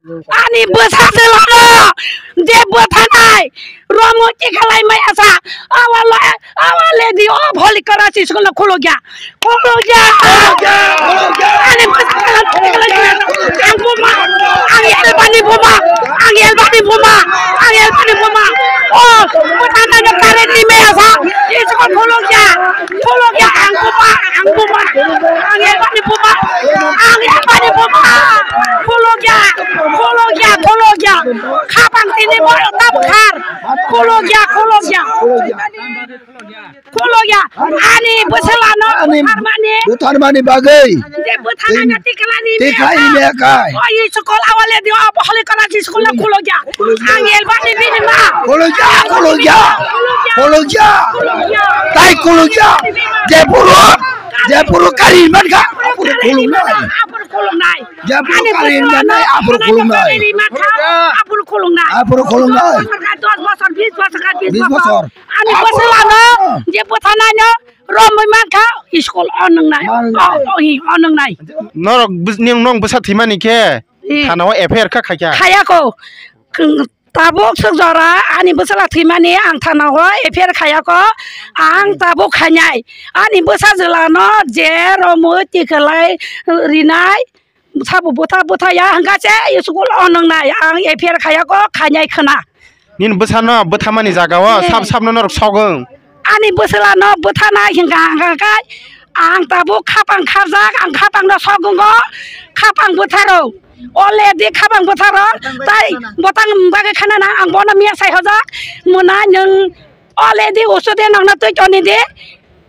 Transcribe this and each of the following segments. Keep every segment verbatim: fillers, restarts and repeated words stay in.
Ani bwsa jwlano je bwthanai romo tikhalai maya sa, awale, awale di o bholi kara si sukla khulogya, khulogya. Ani bwsa jwlano tikhalai maya sa, ang buma, ang elbani buma, ang elbani buma, ang elbani buma. O bwthanai no kare di maya sa, si sukla khulogya, khulogya, ang buma, ang buma, ang elbani buma, ang elbani buma. Khulogya, khulogya, khulogya. Khapang tini borok ta bwkhar. Khulogya, khulogya. Khulogya. Ani bwswlano Ani bwtharmani. Bwtharmani bagwi. Je bwthana Tin-, gati kalani tikhai mekha. Mekha. Oi, sukol awale di, o, holi kala si sukol na khulogya. Ang elbani bini ma. Khulogya, khulogya. Khulogya. Khulogya. Tai khulogya. Je buru, je buru kari mankha. Aburu khulungnai. Aburu khulungnai. Jabru Ani kari bwswlano nai, abru khulungnai. Aburu khulungnai. Aburu khulungnai. Dos bosor, bis bosor, bis bosor. Bis bosor. Ani bwswlano je bwthanai no romwi mankha, school o nwngnai. Mangnai. O, o, hi, o nwngnai. Norok bws-, ning nong bwsa thwimani khe Eh. Thana o F I R kha khaikha. Khayako. Tabuk swk jora ani bwsala thwimani ang thana o F I R khayako, ang tabuk khainai. Ani bwsa jwlano je romwi tikhalai rinai, sabo bwtha bwtha ya hwnkha se school o nwngnai, ang F I R khayako, khainai khwna. Nini bwsano bwthamani jaga o Eh. sab sabno norok sogwng. Ani bwswlano bwthana hingka hingka khe ang tabuk khapang kharjak, ang khapangno sogwngo, khapang bwtharo, already khapang bwtharo, tai bwtang bagwi khanana ang bono miya sai hojak, mwnai nwng already usude nokno twi toni di,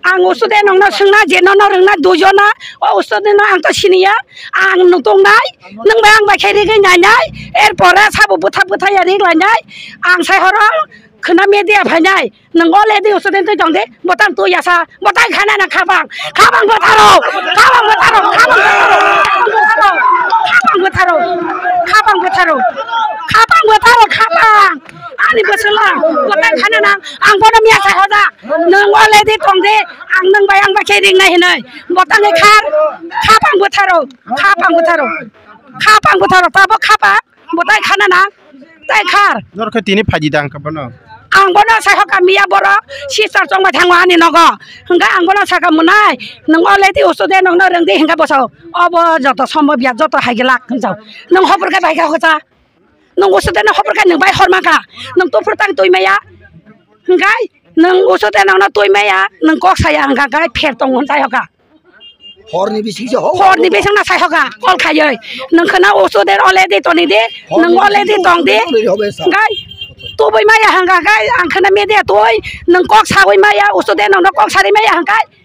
ang usude nokno swngna je nono rwngna dujona, o usude no ang to siniya, ang nung tongnai, nwng bai ang bai khe rigwi nainai, er pore sabo bwtha bwtha ya rig lainai, ang sai horo khwna media phainai. Nwng already usude twi tong di, bwtang twi ya sa, bwtang khana na khapang, khapang bwtharo, khapang bwtharo, khapang bwtharo, khapang bwtharo, khapang bwtharo, khapang bwtharo, khapang. Ani bwswla, bwtang khana na, ang bono miya sai hoja, nwng already tong di, ang nwng bai ang bai khe ring nai hinoi, bwtang khar, khapang bwtharo, khapang bwtharo, khapang bwtharo, tabo khapang. Bo tai khana na, tai khar. Nor khe tini phaidi dang khe bono. Ang bono sai hoka miya boro sister chongbai thango ani nogo. Hingke ang bono saka mwnai, nwng already usude nokno rwngdi hingke boso. Obo joto sombo biya joto hai gelak hinjao. Nwng hobor khe bai kha hocha. Nwng usude no hobor khe nwng bai horma kha. Nwng tufru tang twi maya. Hingke nwng usude nokno twi maya, nwng kok saya hingka gai pher tong hwn tai hoka. Horni bising se ho. Horni bising na sai hoka, kol khayoi. Nwng khana usude already toni di, nwng already tong di. Gai, tubui maya hangka gai, ang khana media tui, nwng kok sawi maya, usude nwng kok sari maya hangkai.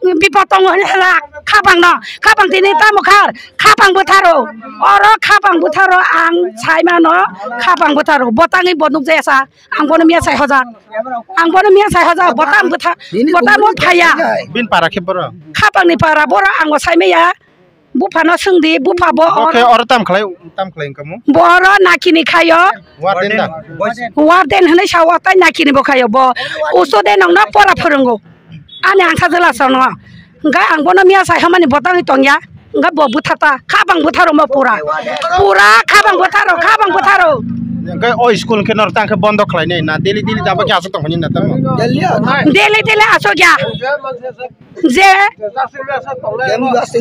Bipot tongo hwnwi hala, khapang no, khapang tini tamo khar, khapang bwtharo, oro khapang bwtharo ang sai mano, khapang bwtharo, botangwi bo nukjaya sa. Ang bono miya sai hojak. Ang bono miya sai hojak. Botang bwtha, botang bo phaya. Bin para khe boro. Khapang ni para boro ang bo sai maya. Bupha no swngdi, bupha bo Oke, or. Oro tam khlai, tam khlai wngkha mo? Bo oro nakini khayo. Warden da. Warden hwnwi sao, tai nakini bo khayo. Bo usude nokno pora phwrwngo. Ani ang sajwla sono. Hingke ang bono miya sai hamani botangwi tongya. Hingke bo bwthata, khapang bwtharo mo pura. Pura khapang bwtharo, khapang bwtharo. Hingke o school hingke norok tang khe bondo khlainai na? Daily, daily jaba khe aswk tongmani na tamo? Daily, daily aswk ya. Je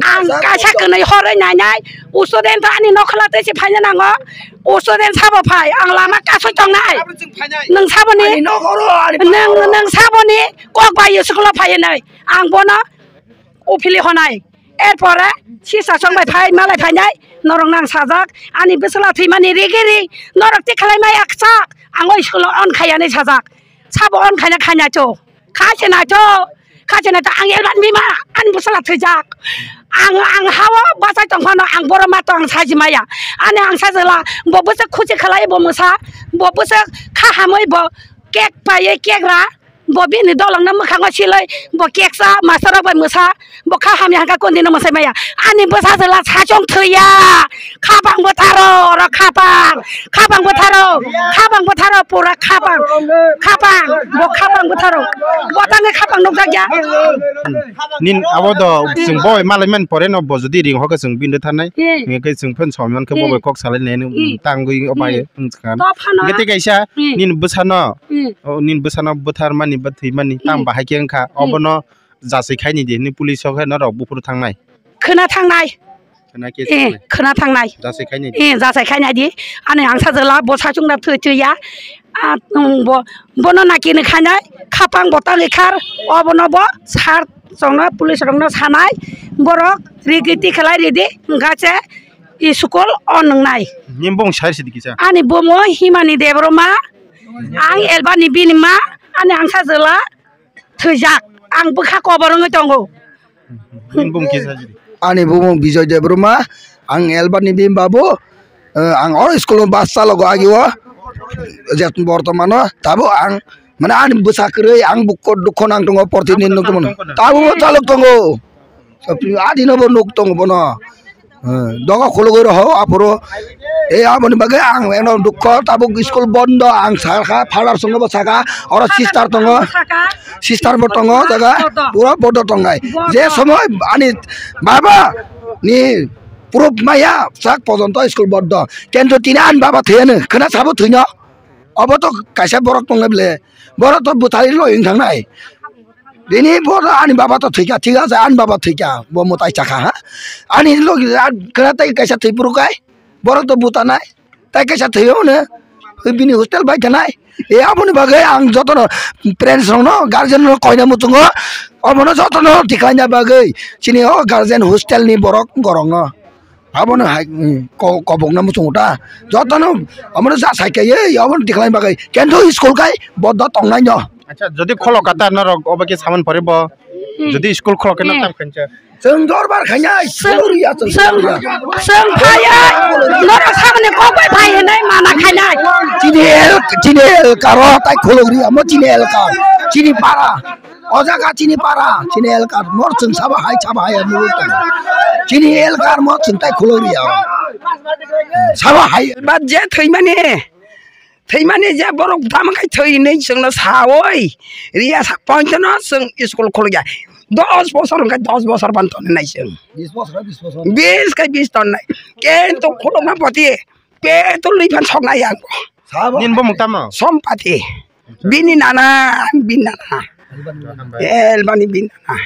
ang kaisa kwnwi horwi nainai, usude ani nokhola tei se phaina nango. Usude sabo phai, ang lama kasui tongnai. Nwng saboni, nwng, nwng saboni kok bai school o phai nai. Ang bono uphili honai. Erpore sisa song bai phai malai phainai. Norok nang sajak, ani bwswla thwimani rigi ri. Norok ti khlai maya kchak. Ang o school o on khayani sajak. Sabo on khaina khaina cho. Kha se na cho. Kha se na cho. Ang elban bima. Ani bwswla thwijak. Ang, ang hao bachai tong phano ang boro ma to ang saji maya. Ani ang sajwla. Bo bwswk khuchi khlai bo mwsa. Bo bwswk kha hamwi bo cake paiwi cake ra. Bo bini dolongno mwkhango silwi, bo keksa, master rok bai mwsa, bo kha hamya hwnka kondino mwsai maya. Ani bwsa jwla sachong thwiya, khapang bwtharo, oro Khapang, khapang bwtharo, khapang bwtharo, pura khapang, khapang, bo khapang bwtharo, bo tangwi khapang nukjakya. Nin abo do chwng boi malai man pore no bo jodi ring hoke chwng bini thanai. Hmm. Hingke chwng phen somon khe bo bai kok salai nai Hmm. tangwi Hmm. obai wng khan. To phano. Hingke tei kaisa Hmm. nin bwsano, Hmm. o nin bwsano bwthar mani ba thwi mani Hmm. tang bahai khe wngkha. Hmm. Obono jasai khaini di hwnwi police o khe norok buphuru thangnai. Khwna thangnai. Khwna khe Eh, thangnai. Khwna thangnai. Jasai khaini di. Eh, jasai khainai di. Ani ang sajwla bo sachung na thwi thwi ya. Ah, um, bo, bono naki ni khainai. Khapang bo tangwi khar. Obono bo sar chongno police rokno sanai. Borok rigi tikhlai ridi. Hwnkha se school o nwngnai. Nim bong sai sidi kisa. Ani bomo Himani Debbarma. Ang Elbani bini ma. Ani ang sajwla. Thwijak, ang bwkha kobor wngwi tongo. Nini bumung kisa jiri? Ani bumung Bijoy Debbarma, ang Elbani bini babu, eh, ang oro school o bus chalogo agio, je bortomano, tabo ang, mane ani bwsa kwrwi, ang bukko dukho nang tongo, portini nung tongo. Tabo bo chalok tongo. Adino bo nuk tongo bono. Eh, doga khulugwi rw ho aphuru. E aboni bagwi ang eno dukho, tabuk school bondo, ang sakha, father songno bo sakha, oro sister tongo, sister bo tongo, jaga pura bodo tongnai. Je somoy ani baba ni proof maya, sak pojonto school bondo. Kintu tini ani baba thwiyano, khwna sabo thwino. Obo to kaisa borok tongnai bole, borok to bwthai loi wng thangnai. Bini bo ani baba to thwikha, thik ase, ani baba thwikha, bo mwtai chakha, ha? Ani logi, a, kwna tai kaisa thwi phuru kai, borok to butanai, tai kaisa thwi hwnwi, bini hostel bai thanai. E aboni bagwi ang jotono parents rokno, guardian rok koina muchungo, omono jotono tikhlaina bagwi chini o guardian hostel ni borok gorokno. Abono hai, mm, ko-, kobokna muchungo ta. Jotono, abono ja sai kaiye, abono tikhlai bagwi. Kento school kai, bodo tongnai no. Acha, jodi kholo kata norok obo ke saman pore bo. Hmm. Jodi school kholo ke Hmm. tam khencha. Chwng dorbar khainai, Chwng, khulugriya, chwng chwng, khulugriya. Chwng phaiya, norok samani kokbai phai hinai mana khainai. Chini el, chini el karo tai khulugriya, mo chini el kar, chini para. O jaga chini para, chini elkar, mor chwng sabo hai, sabo hai, ang nugwi tongo. Chini elkar mo chwng tai khulugriya. Sabo hai. Ba je thwimani, thwimani je borok tamo khai thwinwi chwngno sawi, riya sak pointono chwng school khulugya. Dos bosor hwnkhe dos bosor ban tonnai chwng. Bis bosor, bis bosor. Bis khai bis tonnai. Kento khulugna poti, peto lwi phan soknai ang. Sabo. Nini bumung tamo? Sompati. Bini nana, bini nana. Elbani bini nana.